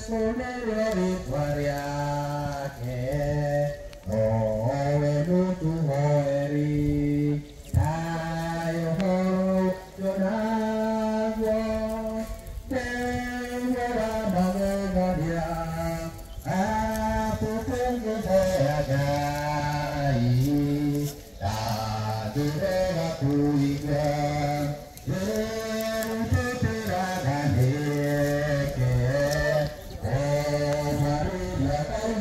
Jesu nĩrĩo rĩtwa rĩake, nowe mũtũhoeri. Thayũ ũhoro naguo, nĩguo wa magegania, atĩ tũngĩhoya Ngai, ndangĩrega kũigua. Rĩu tũtĩraga nĩkĩ, kũmarĩria Ngai.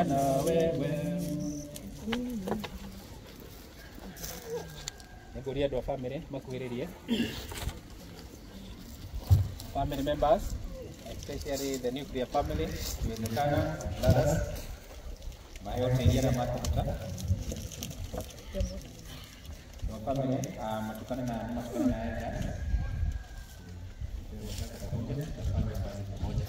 na wewe. Nĩngũria andũ a family makuhĩrĩrie. Family members, especially the nuclear family, ikiwezekana brothers, maheo teithia na makũhota. Andũ a family matukane na elders. Tupange kazi pamoja.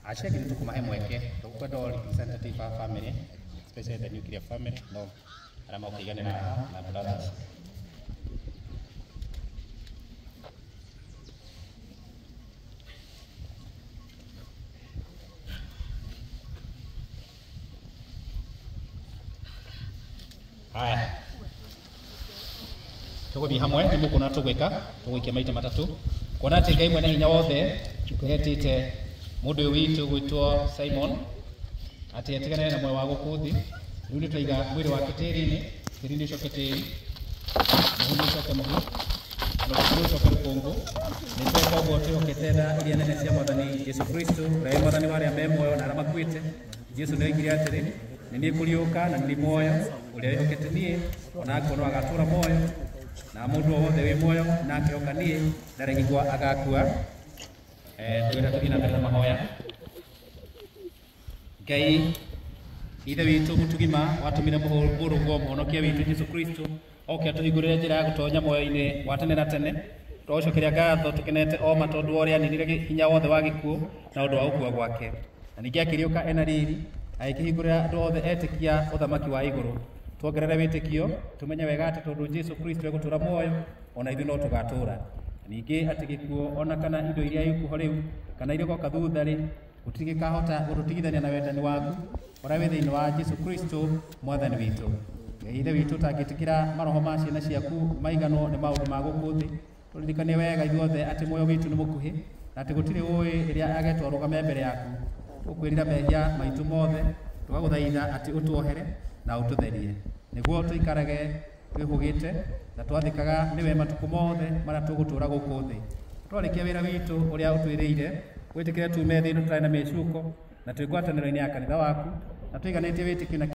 Acio angĩ nĩtũkũmahe mweke tũkwenda o representative a family, especially the nuclear family, no arĩa makũiganĩra na brothers. Haya, tũgũthiĩ hamwe nĩ mũkuona tũgwĩka tũgũikia maita matatũ kuona atĩ Ngai mwene hinya wothe nĩetĩte mũndũ ũyũ witũ gwĩtwo Simon atĩ atigane na muoyo wa gũkũ thĩ. Rĩu nĩ twaiga mwĩrĩ wake tĩri-inĩ, tĩri nĩ ũcoke tĩri, mũhu nĩ ũcoke mũhu, na rũkũngũ rũcoke rũkũngũ. Nĩ tweka ũguo twĩhokete tha iria nene cia Mwathani Jesu Kristo, ũrĩa wĩ Mwathani wa arĩa me muoyo na arĩa makuĩte. Jesu nĩ oigire atĩrĩ, nĩ niĩ kũriũka na nĩ niĩ muoyo, ũrĩa wĩhokete niĩ ona akua no agatũũra muoyo, na mũndũ o wothe wĩ muoyo na akehoka niĩ ndarĩ hingo agakua. Twĩra tũthiĩ na mbere na mahoya. Ngai Ithe witũ mũtugima watũmire mũrũguo mũhonokia witũ Jesu Kristo oke atũhingũrĩre njĩra ya gũtonya muoyo-inĩ wa tene na tene. Tũgũcokeria ngatho tũkenete o ma tondũ wa ũrĩa aninire hinya wothe wa gĩkuũ na ũndũ wa gũkua gwake, na ningĩ akĩriũka ena riri agĩkĩhingũrĩra andũ othe etĩkia ũthamaki wa igũrũ. Tuongerere wĩtĩkio tũmenye wega atĩ tondũ Jesu Kristo egũtũũra muoyo ona ithuĩ no tũgatũũra, ningĩ atĩ gĩkuũ ona kana indo iria ikuho rĩu kana iria igoka thutha rĩ gũtirĩ gĩkahota gũtũtigithania na wendani waku ũrĩa wĩ thĩinĩ wa Jesu Kristo Mwathani witũ. Ngai Ithe witũ, ũtangĩtĩkĩra maroho ma ciana ciaku maiganwo nĩ maũndũ ma gũkũ thĩ, tũririkanie wega ithuothe atĩ muoyo witũ nĩ mũkuhĩ na atĩ gũtirĩ ũĩ rĩrĩa agetwo arũgame mbere yaku. Tũkwĩrira mehia maitũ mothe, tũgagũthaitha atĩ ũtuohere na ũtũtherie nĩguo tũikarage twĩhũgĩte na twathĩkaga nĩwe matukũ mothe marĩa tũgũtũũra gũkũ thĩ. Twarĩkia wĩra witũ ũrĩa ũtwĩrĩire, wĩtĩkĩre tume thĩ ĩno tũtarĩ na mĩcuko na twĩ ngwatanĩro-inĩ ya kanitha waku na tũiganĩtie wĩtĩkio na